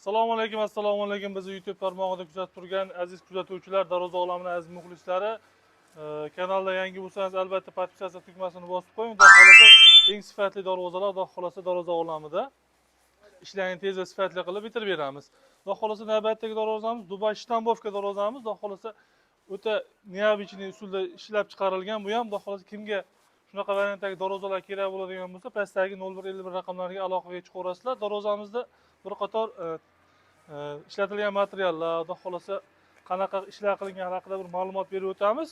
Assalomu alaykum, assalomu alaykum. Bizni YouTube tarmog'ida kuzatib turgan aziz kuzatuvchilar, Darvoza olamining aziz muxlislari, kanalda yangi bo'lsangiz, albatta подписаться tugmasini bosib qo'ying. Xudo xolasa eng sifatli darvozalar, Xudo xolasa Darvoza olamida ishlarni tez va sifatli qilib bitirib beramiz. Xudo xolasa navbatdagi darvozamiz Dubay штамповка darvozamiz. Xudo xolasa o'ta необычный usulda ishlab chiqarilgan. Bu ham, Xudo xolasa, kimga shunaqa variantdagi darvozalar kerak bo'ladigan bo'lsa, pastdagi 0151 raqamlariga aloqaga chiqaverasizlar. Darvozamizda bir qator ishlatilgan materiallar, Xudo xolasa qanaqa ishlar qilingani haqida bir ma'lumot berib o'tamiz.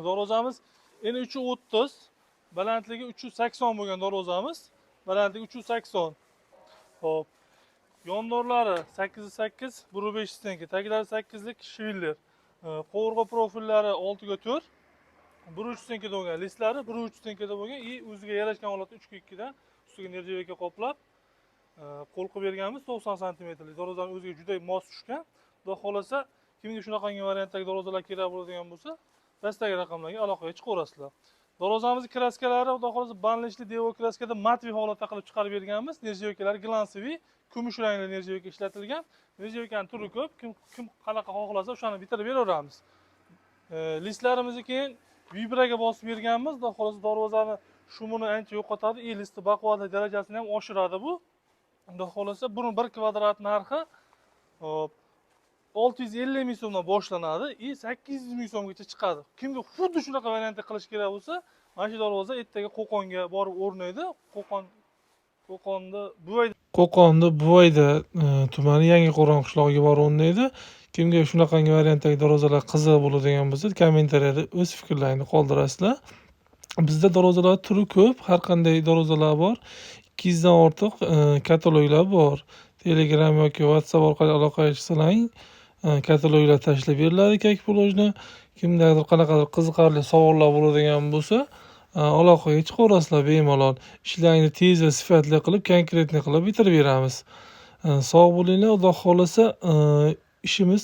Darvozamiz eni 330, balandligi 380 bo'lgan darvozamiz. Balandligi 380. Xo'p. Yondorlari 8.8, 1.5 стенка, taglari 8lik швеллер. Qovurg'a profillari 6 ga 4. 1.3 стенка da bo'lgan, listlari 1.3 стенка da bo'lgan и o'ziga yarashgan holatda 3 ga 2 dan ustiga нержавейка qoplab, qo'l qilib berganmiz. 90 santimetrlik darvozani o'ziga juda mos tushgan. Xudo xolasa kimga shunaqangi variantdagi darvozalar kerak bo'ladigan bo'lsa, pastdagi raqamlarga aloqaga chiqaverasizlar. Darvozamizni краска lari, Xudo xolasa, баночный devo краска da матовый holatda qilib chiqarib berganmiz. Нержавейка lari глянцевый, kumush rangli нержавейка ishlatilgan. Нержавейка ning turi ko'p, kim kim qanaqa xohlasa, o'shani bitirib beraveramiz. Listlarimizni keyin vibraga bosib berganmiz. Xudo xolasa darvozani шум ini ancha yo'qotadi и listni baquvvatli darajasini ham oshiradi bu. Xudo xolasa buni 1 kvadrat narxi, hop, 650 ming so'mdan boshlanadi и 800 ming so'mgacha chiqadi. Kimga xuddi shunaqa variantda qilish kerak bo'lsa, mana shu darvoza ertaga Qo'qonga borib o'rnaydi. Qo'qonda Buvayda. Qo'qonda Buvayda tumani, Yangi Qo'rg'on qishlog'iga borib o'rnaydi. Kimga shunaqangi variantdagi darvozalar qiziq bo'ladigan bo'lsa, kommentariyada o'z fikrlaringni qoldirasizlar. Bizda darvozalar turi ko'p, har qanday darvozalar bor. 200 dan ortiq kataloglar bor. Telegram yoki WhatsApp orqali aloqaga chiqsalaring, kataloglar tashlab beriladi, как положено. Kimdadir qanaqadir qiziqarli savollar bo'ladigan bo'lsa, aloqaga chiqaverasizlar bemalol. Ishlaringni tez va sifatli qilib, конкретный qilib bitirib beramiz. Sog' bo'linglar, Xudo xolasa, ishimiz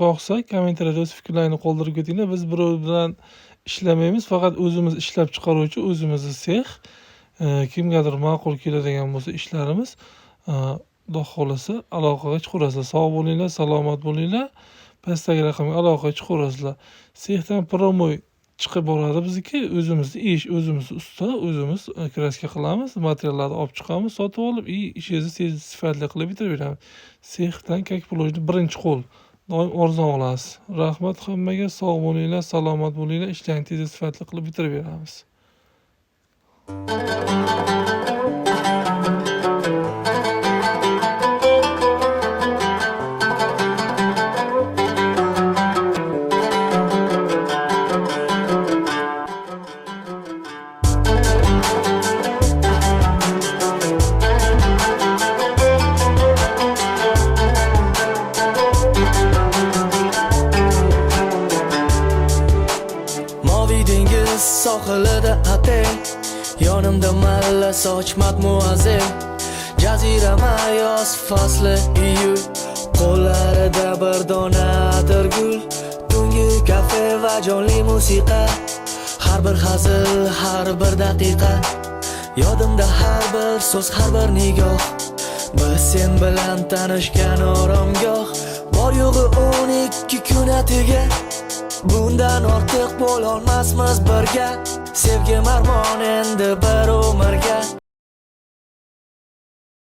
yoqsa, kommentariyada o'z fikrlaringni qoldirib ketinglar. Biz birov bilan ishlamaymiz, faqat o'zimiz ishlab chiqaruvchi o'zimizni sex. Kimgadir ma'qul keladigan bo'lsa ishlarimiz, Xudo xolasa aloqaga chiqaverasizlar. Sog' bo'linglar, salomat bo'linglar. Pastdagi raqamga aloqaga chiqaverasizlar. Sexdan прямой chiqib boradi bizniki, o'zimizni ish, o'zimiz usta, o'zimiz краска qilamiz, materiallarni olib chiqamiz, sotib olib и ishingizni tez, sifatli qilib bitirib beramiz. Sexdan, как положено, birinchi qo'l. Doim arzon olasiz. Rahmat hammaga, sog' bo'linglar, salomat bo'linglar. Ishlarni tez va sifatli qilib bitirib beramiz. Moviy dengiz sohilida otel. Yonimda malla soch madmuazel. Jazirama yoz fasli, iyul. Qo'llarida bir dona atirgul. Tungi kafe va jonli musiqa. Har bir hazil, har bir daqiqa. Yodimda har bir so'z, har bir nigoh. Biz sen bilan tanishgan oromgoh. Bor yo'g'i 12 kun atiga. Bundan ortiq bo'lolmasmiz birga. Sevgim armon endi bir umrga.